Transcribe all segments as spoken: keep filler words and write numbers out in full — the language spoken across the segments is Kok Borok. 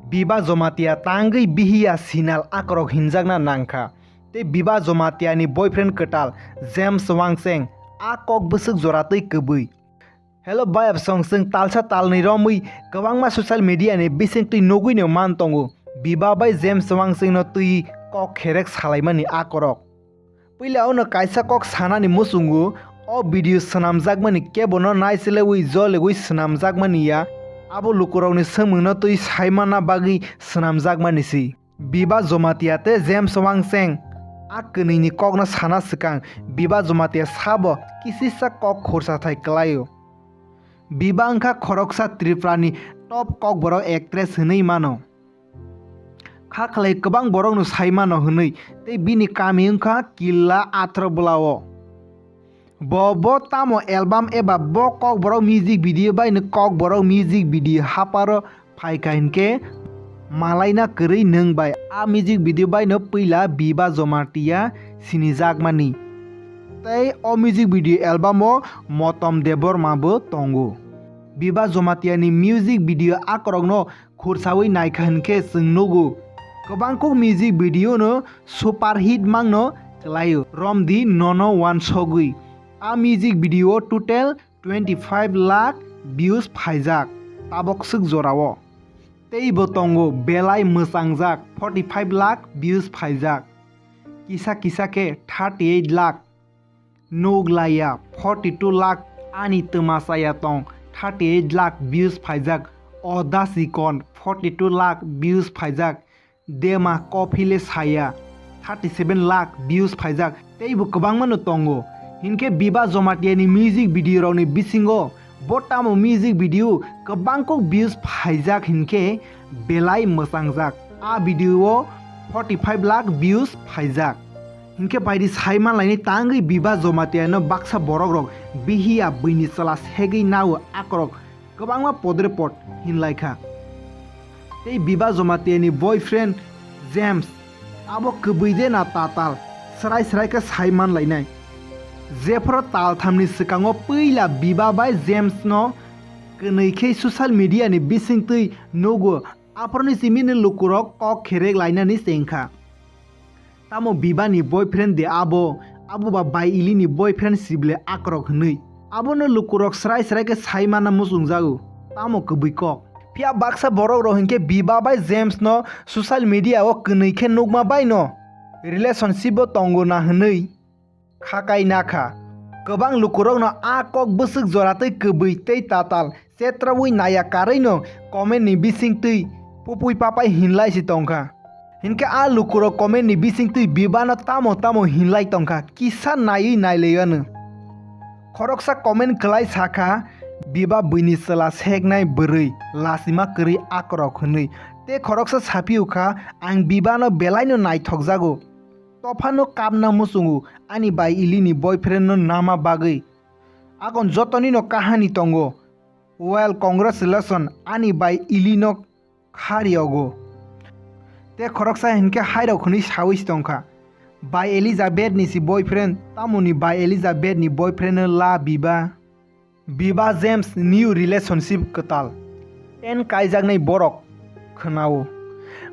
Biba Jomatia tangwi bihiya Sinal akorok hinjakna nangkha. Tei Biba Jomatia ni boyfriend kwtal James Wangseng a kok bwswk jora twi kwbwi. Hello bayapsong, chwng talsa talnwi romwi kwbangma social media ni bisingtwi nugwino man tongo Biba bai James Wangseng no twi kok kherek salaimani akorok. Puila ono kaisa kok sanani muchungo, o video swnamjakmani kebono naichelewi jolegwi swnamjakmani ya, abo lukurokni swngmungno twi saimanna bagwi swnamjakmani si. Biba Jomatia tei James Wangseng a kwnwini kokno sana swkang Biba Jomatia sabo kisisa kok khursa thai kwlaio. Biba wngkha khoroksa Tripurani top kokborok actress hwnwi mano. Kha khlai kwbang borokno sai mano hwnwi tei bini kami wngkha Killa Athro Bwlao. Bo bo tamo album eba bo kokborok music video baino kokborok music video haparo phaikha hinkhe Malaina Kwrwi Nwng Bai. A music video baino puila Biba Jomatia sinijakmani. Tei o music video album o Motom Debbarma bo tongo. Biba Jomatia ni music video akorokno khursawi naikha hinkhe chwng nugo. Kwbang kuk music video no super hit mangno kwlaio. Romdi Nono Wansogwi. A music video o total twenty five lakh views phaijak tabok swk jorao. Tei bo tongo Belai Mwchangjak, forty five lakh views phaijak. Kisa kisa khe thirty eight lakh. Nuk laiya, forty two lakh. Ani twma chaya tong, thirty eight lakh views phaijak. Oda Sikon, forty two lakh views phaijak. Dema Kophile Saya, thirty seven lakh views phaijak. Tei bo kwbangma no tongo. Hinkhe Biba Jomatia ni music video rok ni bisingo bo tamo music video kwbang kuk views phaijak hinkhe Belai Mwchangjak. A video o forty five lakh views phaijak. Hinkhe baidi sai manlaini tangwi Biba Jomatia no baksa borok rok bihiya bwini chwla segwi nao akorok kwbangma podre pod hinlaikha. Tei Biba Jomatia ni boyfriend James abo kwbwi de na tatal srai srai khe sai manlainai. Jephru talthamni swkango puila Biba bai James no kwnwi khe social media ni bisingtwi nugo, aphuruni simi ni lukurok kok kherek lainani chengkha. Tamo Biba ni boyfriend de abo, abo ba bai ili ni boyfriend sible akorok hwnwi. Abono lukurok srai srai khe sai mana muchungjago. Tamo kwbwi kok. Phiya baksa borok rok hinkhe Biba bai James no social media o kwnwi khe nukma bai no relationship o tongo na hwnwi khakai nakha. Kwbang lukurokno a kok bwswk joratwi kwbwi tei tatal chetraui naiya karwino comment ni bisingtwi pupui papai hinlai si tongkha. Hinkhe a lukurok comment ni bisingtwi Bibano tamo tamo hinlai tongkha, kisa naiwi nailaiyano. Khoroksa comment kwlai sakha, "Biba bwini chwla seknai bwrwi, lachima kwrwi akorok," hwnwi. Tei khoroksa saphiyokha, "Ang Bibano belaino naithokjago." Tophano kapna muchungo ani bai Ilini boyfriend no nama bagwi. Akon jotonino kahani tongo. Well, congratulations ani bai Ilino khariogo. Te khoroksa hinkhe hairok hwnwi sawi si tongkha. Bai Elizabeth ni si boyfriend, tamoni bai Elizabeth ni boyfriend no la Biba. Biba James new relationship kwtal. Ten kaijaknai borok khwnao.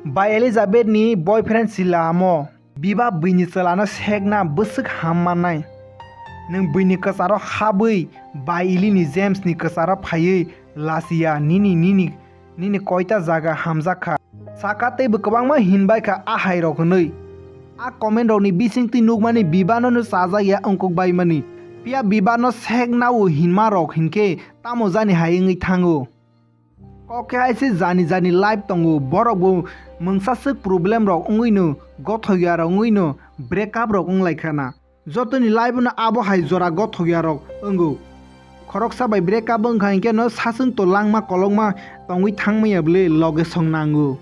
Bai Elizabeth ni boyfriend sila amo. Biba bwini chwlano sekna bwswk ham mannai. Nwng bwini kwcharo habwi bai Ilini James ni kwcharo phaiwi lachiya nini nini nini koita jaga hamjak kha. Saka teibo kwbangma hinbai kha a hai rok hwnwi. A comment rokni bisingtwi nukmani Bibano no chajak ya wngkuk baimani. Phiya Bibano sek nao hinma rok hinkhe tamo jani hai wngwi thango. Kok khe hai se jani jani life tongo, borok bo mungsa swk problem rok wngwi no, gothok ya rok wngwi no, break up rok wng lai kha na. Jotoni life no abo hai jora gothok ya rok wngo. Khoroksa bai break up wngkha hinkhe no saswng to langma kolokma tongwi thangma ya bwle loge song nango.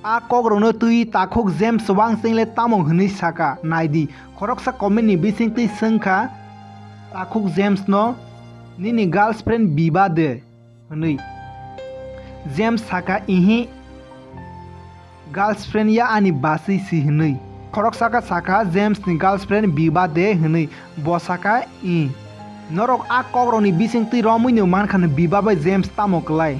A kok rok no twi takhuk James Wangseng le tamo hwnwi saka naidi. Khoroksa comment ni bising twi swngkha takhuk James no, "Nini girlfriend Biba de?" hwnwi. James saka, "Ihi, girlfriend ya ani baswi si," hwnwi. Khoroksa kha saka James ni girlfriend Biba de hwnwi. Bo saka, "I." Norok a kok rokni bising twi romwi no mankha no Biba bai James tamo kwlai.